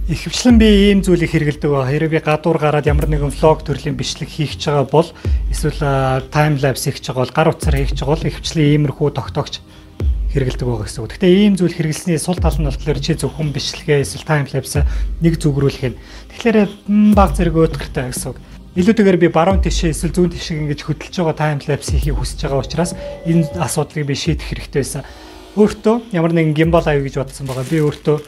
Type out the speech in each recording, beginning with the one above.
Ихэвчлэн би ийм зүйлийг хэрэглэдэг ба. Хэрвээ би гадуур гараад ямар нэгэн vlog төрлийн бичлэг хийх гэж байгаа бол эсвэл time lapse хийх гэж байгаа бол, гар утсаар хийх гэж байгаа бол ихэвчлэн иймэрхүү тогтоогч хэрэглэдэг байгаа гэсэн үг. Гэхдээ ийм зүйл хэрэглэсний сул тал нь болохоор чи зөвхөн бичлэгээ эсвэл time lapse нэг зүгрүүлэх юм. Тэгэхээр баг зэрэг өөдгөртэй гэсэн үг. Илүүтэйгээр би баруун тишээ эсвэл зүүн тишээ ингэж хөдөлж байгаа time lapse хийхийг хүсэж байгаа учраас энэ асуудлыг би шийдэх хэрэгтэй байсан. Өөртөө ямар нэгэн gimbal авъя гэж бодсон байгаа. Би өөртөө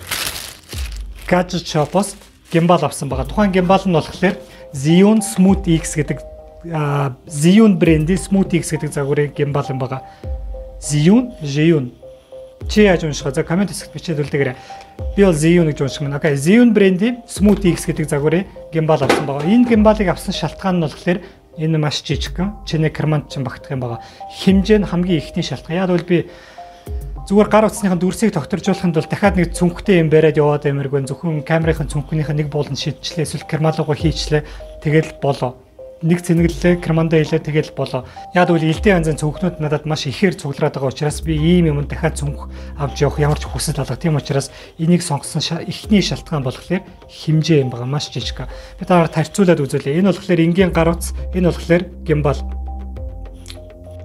Gadget Shop-оос gimbal авсан байгаа. Тухайн gimbal нь болохоор Zhiyun Smooth X гэдэг, Zhiyun брендийн Smooth X гэдэг загварын gimbal юм байгаа. Zhiyun, Zhiyun. Чи яаж унших вэ? За, comment хэсэгт бичээд үлдээгээрэй. Би бол Zhiyun гэж унших юм. Okay, Zhiyun брендийн Smooth X гэдэг загварын gimbal авсан байгаа. Энэ gimbal-ыг авсан шалтгаан нь болохоор энэ маш жижигхэн. Чиний карманд чинь багтах юм байгаа. Хэмжээ нь хамгийн ихний шалтгаан. Яг бол би зүгээр гар утасныхын дүрсийг тогтворжуулахын тулд дахиад нэг цүнхтэй юм бариад яваад амиргүй, зөвхөн камерын цүнхнийх нэг бууланд шидчихлээ, эсвэл кармалууга хийчлээ, тэгэл болоо. Нэг цэнэглэлээ, кармандаа илээ, тэгэл болоо. Яг үл элдэн янзын цүнхнүүд надад маш ихээр цуглараад байгаа учраас би ийм юм дахиад цүнх авч явах ямар ч хүсэл алга. Тийм учраас энийг сонгосон эхний шалтгаан болохоор хэмжээ юм байгаа, маш жижиг. Би дараа тарьцуулаад үзүүлье. Энэ болохоор энгийн гар утас, энэ болохоор gimbal.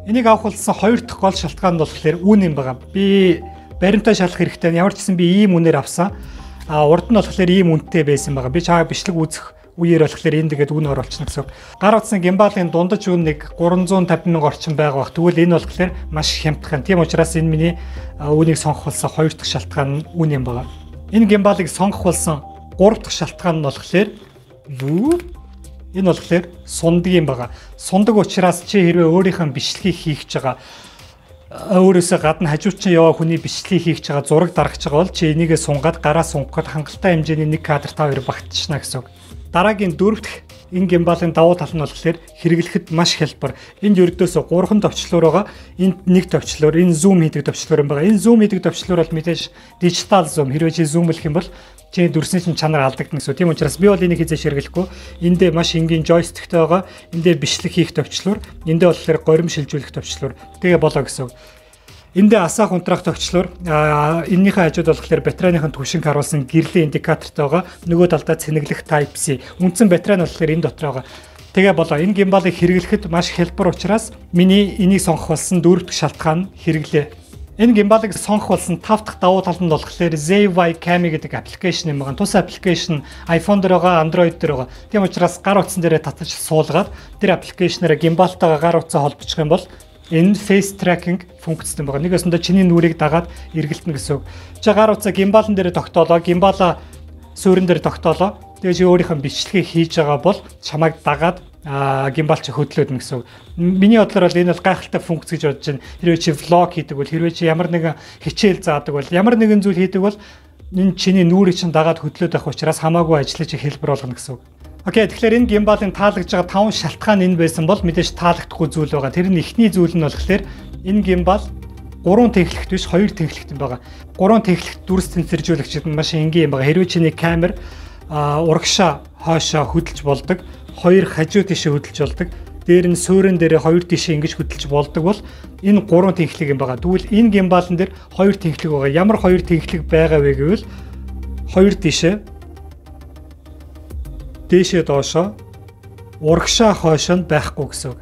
Энийг авах болсон хоёр дахь гол шалтгаан нь болохоор үн юм байгаа. Би баримтаа шалгах хэрэгтэй. Ямар ч гэсэн би ийм үнээр авсан. А урд нь болохоор ийм үнэтэй байсан байгаа. Би чаа бичлэг үзэх үеэр болохоор энд тэгээд үн оруулчихна гэсэн. Гар утасны gimbal-ын дундаж үн нэг 350 мянга орчим байгаа бах. Тэгвэл энэ болохоор маш хямдхан. Тийм учраас энэ миний үүнийг сонгох болсон хоёр дахь шалтгаан нь үн юм байгаа. Энэ gimbal-ыг сонгох болсон гурав дахь шалтгаан нь болохоор энэ болохоор сундаг юм байгаа. Сундаг учраас чи хэрвээ өөрийнхөө бичлэгийг хийх гэж байгаа, өөрөөсөө гадна хажуучин яваа хүний бичлэгийг хийх гэж байгаа, зураг дарах гэж байгаа бол чи энийгээ сунгаад, гараа сунгахад хангалттай хэмжээний нэг кадр та хоёр багтчихна гэсэн үг. Дараагийн дөрөв дэх энэ gimbal-ын давуу тал нь болохоор хэрэглэхэд маш хялбар. Энд ердөөсөө 3 товчлуур байгаа. Энд нэг товчлуур, энэ zoom хийдэг товчлуур юм байгаа. Энэ zoom хийдэг товчлуур бол мэдээж digital zoom. Хэрвээ чи zoom-лэх юм бол чиний дүрсний чинь чанар алдагдана гэсэн. Тийм учраас би бол энийг хизээш хэрэглэхгүй. Эндээ маш энгийн joystick-тэй байгаа. Эндээ бичлэг хийх товчлуур, эндээ болохоор горим шилжүүлэх товчлуур. Тэгээ болоо гэсэн үг. Эндээ асаах унтраах товчлуур, энэнийхээ хажууд болохоор батарейныхын түвшинг харуулсан гэрлийн индикатортай байгаа. Нөгөө талдаа цэнэглэх Type-C. Үндсэн батарей нь болохоор энэ дотор байгаа. Тэгээ болоо. Энэ gimbal-ыг хэрэглэхэд маш хялбар учраас миний энийг сонгох болсон дөрөв дэх шалтгаан хэрэглээ. Энэ gimbal-ыг сонгох болсон тав дахь давуу тал нь болохоор ZY Cam гэдэг application юм байна. Тус application iPhone дээр байгаа, Android дээр байгаа. Тийм учраас гар утсан дээрээ татаж суулгаад тэр application-аараа gimbal-тайгаа гар утсаа холбочих юм бол энэ face tracking функцтэй байгаа. Нэг өсөндөө чиний нүрийг дагаад эргэлтэнэ гэсэн үг. Чи гар утсаа gimbal-н дээр тогтоолоо, gimbal-а суурин дээр тогтоолоо. Тэгээ чи өөрийнхөө бичлэгийг хийж байгаа бол чамайг дагаад gimbal чи хөдлөөд гэсэн үг. Миний бодлоор бол энэ бол гайхалтай функц гэж бодож байна. Хэрвээ чи vlog хийдэг бол, хэрвээ чи ямар нэгэн хичээл заадаг бол, ямар нэгэн зүйл хийдэг бол энэ чиний нүүрийг чинь дагаад хөдлөөд авах учраас хамаагүй ажиллаж хэлбэр болгоно гэсэн үг. Okay, тэгэхээр энэ gimbal-ын таалагдж байгаа таван шалтгаан энэ байсан бол мэдээж таалагдахгүй зүйл байгаа. Тэр нь эхний зүйл нь болохоор энэ gimbal 3 тэнхлэгт биш, 2 тэнхлэгт юм байгаа. 3 тэнхлэгт дүрс тэнцвэржүүлэгчид нь маш энгийн юм байгаа. Хэрвээ чиний камер урагшаа хойшоо хөдөлж болдог, хоёр хажуу тишээ хөдөлж болдог, дээр нь суурин дээрээ хоёр тишээ ингэж хөдөлж болдог бол энэ 3 тэнхлэг юм байгаа. Тэгвэл энэ gimbal-н дээр 2 тэнхлэг байгаа. Ямар 2 тэнхлэг байгаа вэ гэвэл хоёр тишээ дээшээ доошоо, урагшаа хойшоо нь байхгүй гэсэн үг.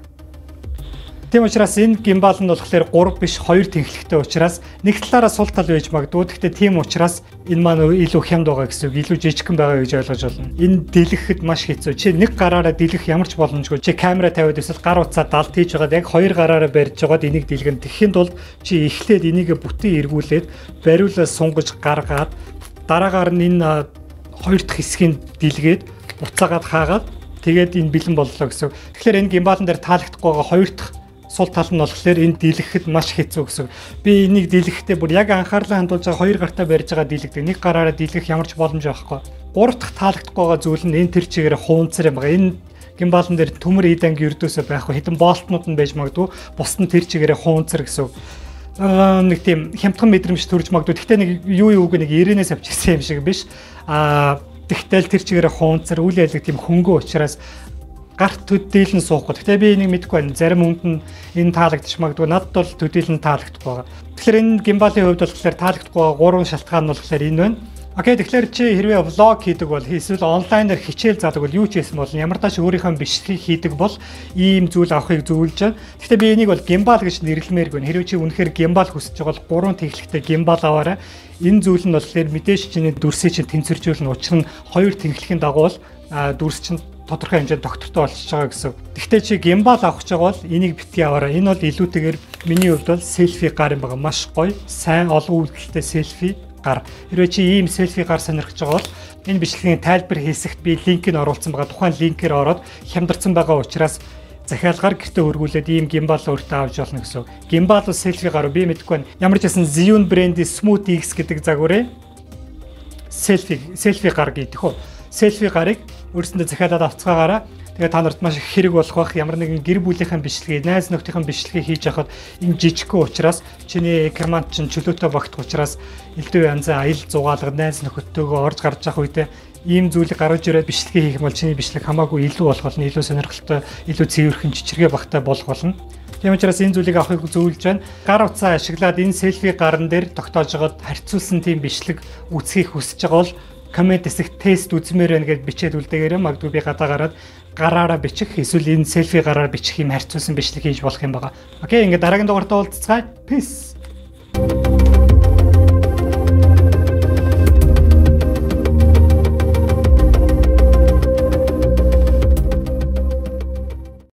Тийм учраас энэ gimbal нь болохоор 3 биш, 2 тэнхлэгтэй учраас нэг талаараа сул тал байж магадгүй. Гэхдээ тийм учраас энэ маань илүү хямд байгаа гэсэн үг, илүү жижигхэн байгаа гэж ойлгож байна. Энэ дэлгэхэд маш хэцүү. Чи нэг гараараа дэлгэх ямар ч боломжгүй. Чи камера тавиад эсвэл гар утсаа далд хийж байгаад яг хоёр гараараа барьж байгаад энийг дэлгэн. Тэхийн тулд чи эхлээд энийг бүтэн эргүүлээд бариулаа сунгаж гаргаад, дараагаар нь энэ хоёр дахь хэсгийг дэлгээд, буцаагаад хаагаад, тэгээд энэ бэлэн боллоо гэсэн. Тэгэхээр энэ gimbal-н дээр таалагдахгүй байгаа хоёр дахь сул тал нь болохоор энэ дэлгэхэд маш хэцүү гэсэн. Би энийг дэлгэхдээ бүр яг анхаарлаа хандуулж байгаа, хоёр гартаа барьж байгаа дэлгдэг. Нэг гараараа дэлгэх ямар ч боломж байхгүй. Гурав дахь таалагдахгүй байгаа зүйл нь энэ тэр чигээр хуунцар юм байгаа. Энэ gimbal-н дээр төмөр эд анги ердөөсөө байхгүй. Хэдэн болтнууд нь байж магадгүй. Бус нь тэр чигээрээ хуунцар гэсэн. Нэг тийм хямдхан мэдрэмж төрж магадгүй. Гэхдээ нэг юу юуг нэг 90-ээс авчихсан юм шиг биш. Тэгтэл тэр чигээрээ хуунцар, үйл ялэг тийм хөнгөө учраас гарт төдийлөн суухгүй. Гэхдээ би энийг мэдэхгүй байна. Зарим хүнд нь энэ таалагдчих магадгүй. Надад бол төдийлөн таалагдахгүй байгаа. Тэгэхээр энэ gimbal-ын хувьд болохоор таалагдахгүй байгаа гурван шалтгаан нь болохоор энэ байна. Okay, тэгэхээр чи хэрвээ vlog хийдэг бол, эсвэл онлайнаар хичээл заадаг бол, юу ч хийсэн бол, ямар тач өөрийнхөө бичлэгийг хийдэг бол ийм зүйл авахыг зөвлөж байна. Гэхдээ би энийг бол gimbal гэж нэрлэмээргүй. Хэрвээ чи үнэхээр gimbal хүсэж байгаа бол 3 тэнхлэгтэй gimbal аваарай. Энэ зүйл нь болохоор мэдээж чиний дүрсийг чинь тэнцвэржүүлнэ. Учир нь 2 тэнхлэгийн дагуу л дүрс чинь тодорхой хэмжээнд тогтвортой болчихж байгаа гэсэн. Гэхдээ чи gimbal авах гэж байгаа бол энийг битгий аваарай. Энэ бол илүүтэйгээр миний хувьд бол селфи гар юм байгаа. Маш гоё, сайн, олон үйлдэлтэй селфи гар. Хэрвээ чи ийм селфи гар сонирхож байгаа бол энэ бичлэгийн тайлбар хэсэгт би линкийг оруулсан байгаа. Тухайн линкээр ороод хямдарсан байгаа учраас захиалгаар гэртээ өргүүлээд ийм gimbal өөртөө авч болно гэсэн. Gimbal бол селфи гар би мэдэхгүй байна. Ямар ч байсан Zhiyun брендийн Smooth X гэдэг загварын селфи гар гэдэг хөө. Селфи гарыг өөрсөндөө захиалаад авцгаагаараа. Тэгээ та нарт маш их хэрэг болох бах. Ямар нэгэн гэр бүлийнхэн бичлэгийг, найз нөхдийн бичлэгийг хийж яхад энэ жижигхэн учраас чиний экран чинь чөлөөтэй багтах учраас элдв янзын аялал зугаалга, найз нөхөдтэйгөө орж гарч явах үедээ ийм зүйлийг гаргаж ирээд бичлэгийг хийх юм бол чиний бичлэг хамаагүй илүү болох болно, илүү сонирхолтой, илүү цэвэрхэн, чичиргээ багтай болох болно. Тийм учраас энэ зүйлийг авахыг зөвлөж байна. Гар утсаа ашиглаад энэ селфи гаран дээр тогтоож байгаад харьцуулсан тийм бичлэг үзхийг хүсэж байгаа бол коммент хэсэгт тест үзмээр байна гэж бичээд үлдээгээрэй. Магадгүй би гадаа гараад гараараа бичих эсвэл энэ селфи гараар бичих юм харьцуулсан бичлэг хийж болох юм байгаа. Okay, ингээд дараагийн дугаартаа уулзцгаая. Peace.